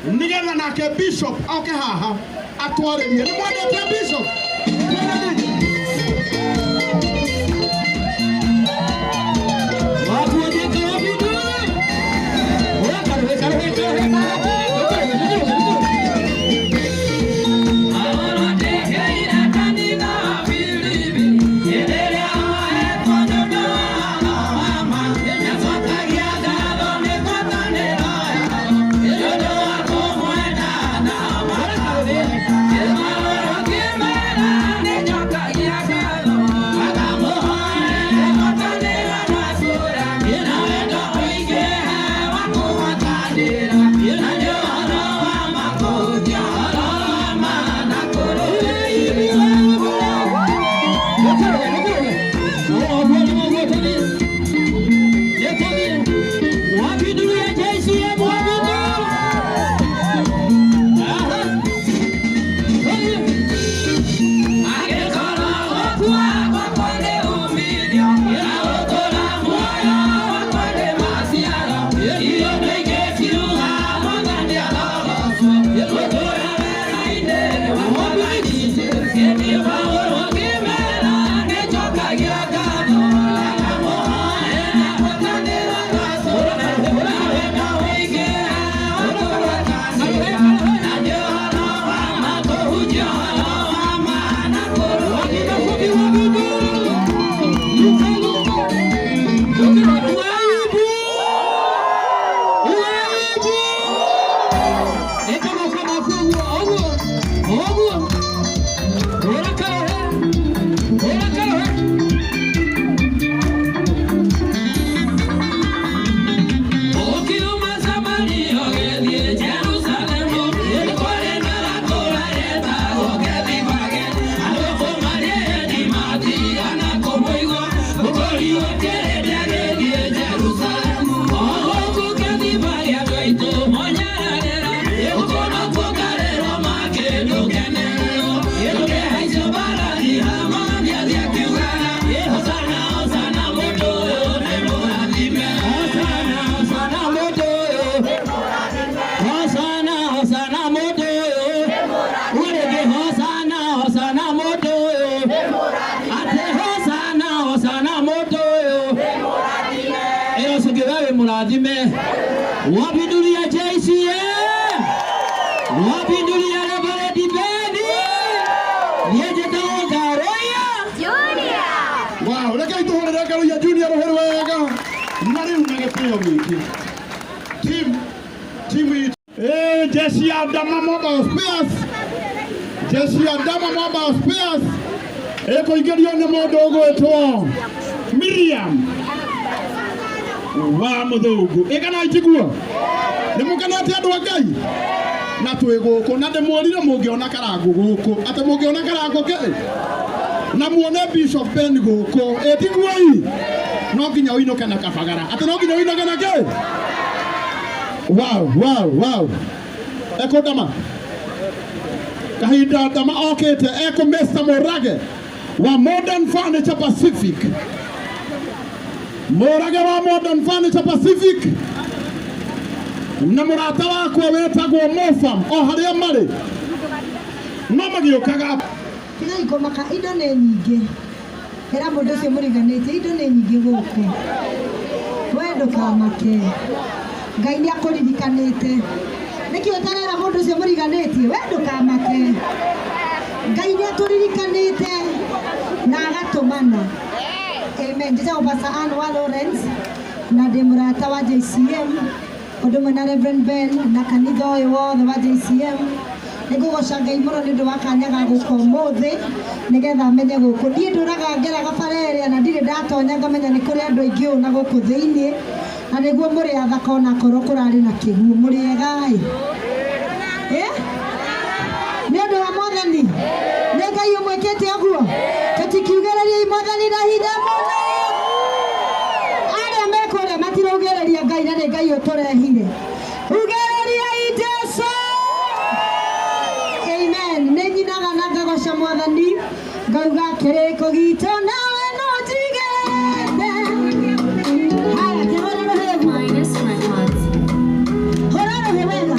Nĩgetha nake bishop oke haha atwarĩrie. Nĩ mwendete bishop? Mwendete? Mũrathime wapindulia JCM, wapindulia Reverend Beni, niĩ njĩtagwo Ngaroia. Wow, rekei tũhũrĩre Ngaroia Junior rũhĩ rwega. Na rĩu na gĩtĩo gĩkĩ. Team team itũ. Eh, jeshi ya Dama Mobile Spares. Jeshi ya Dama Mobile Spares. Ĩkũingĩrio nĩ mũndũ ũgwĩtwo Miriam wa Mũthũngũ. Ĩ kana itiguo? Nĩ mũkenete andũ a Ngai? Na twĩ gũkũ na ndĩmwĩrire mũngĩona karangũ gũkũ atĩ mũngĩona karangũ kĩ na muone Bishop Ben gũkũ ĩ tiguo i no nginya ũinũke na kabagara atĩ no nginya ũinũke na kĩ. Wow, wow, wow. Ekũndama kahinda ndama okĩte ekũ Mr. Mũrage wa Modern Furniture Pacific. Mũrage wa Modern Furniture Pacific na mũrata wakwa wĩtagwo Mofam o harĩa marĩ no magĩũkaga. Tigai kũmaka, indo nĩ nyingĩ. Ĩra mũndũ ũcio mũriganĩtie, indo nĩ nyingĩ gũkũ. We ndũkamake. Ngai nĩ akũririkanĩte. Nĩkĩ ũtarera mũndũ ũcio mũriganĩtie? We ndũkamake. Ngai nĩ atũririkanĩte na agatũmana. Amen. Njĩtagwo Pastor Ann wa Lawrence na ndĩ mũrata wa JCM ũndũ ũmwe na Reverend Ben na kanitha ũyũ wothe wa JCM. Nĩ ngũgoca Ngai mũno nĩ ũndũ wa kanya ga gũka ũmũthĩ nĩgetha menye gũkũ. Niĩ ndũraga ngeraga bara ĩrĩa na ndirĩ ndatonya ngamenya nĩ kũrĩ andũ aingĩ ũũ na gũkũ thĩinĩ, na nĩguo mũrĩ athaka onakorwo kũrarĩ na kĩguũ. Mũrĩ ega ĩ? Eh? Nĩ ũndũ wa Mwathani? Nĩ Ngai ũmwĩkĩte ũguo? Tũtikiugĩrĩriei Mwathani na hinya mũno. Arĩa me kũrĩa matiraugĩrĩria Ngai na nĩ Ngai ũtũrehire. Ugĩrĩriai Jesu. Amen. Nĩ nyinaga na ngagoca Mwathani ngauga kĩrĩko gitũ nawe no njigĩte. Haya, kĩhũre rũhĩ ũguo. Minus Records. Hũra rũhĩ wega.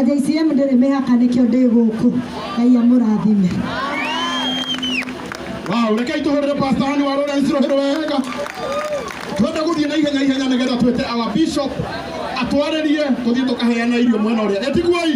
Na JCM ndĩrĩ mĩhaka, nĩkĩo ndĩ gũkũ. Ngai amũrathime. Wow, rekei tũhũrĩre Pastor Ann wa Lawrence rũhĩ wega. Twenda gũthiĩ na ihenya ihenya nĩgetha twĩte our bishop atwarĩrie, tũthiĩ tũkaheana irio mwena ũrĩa. Ĩtiguoi.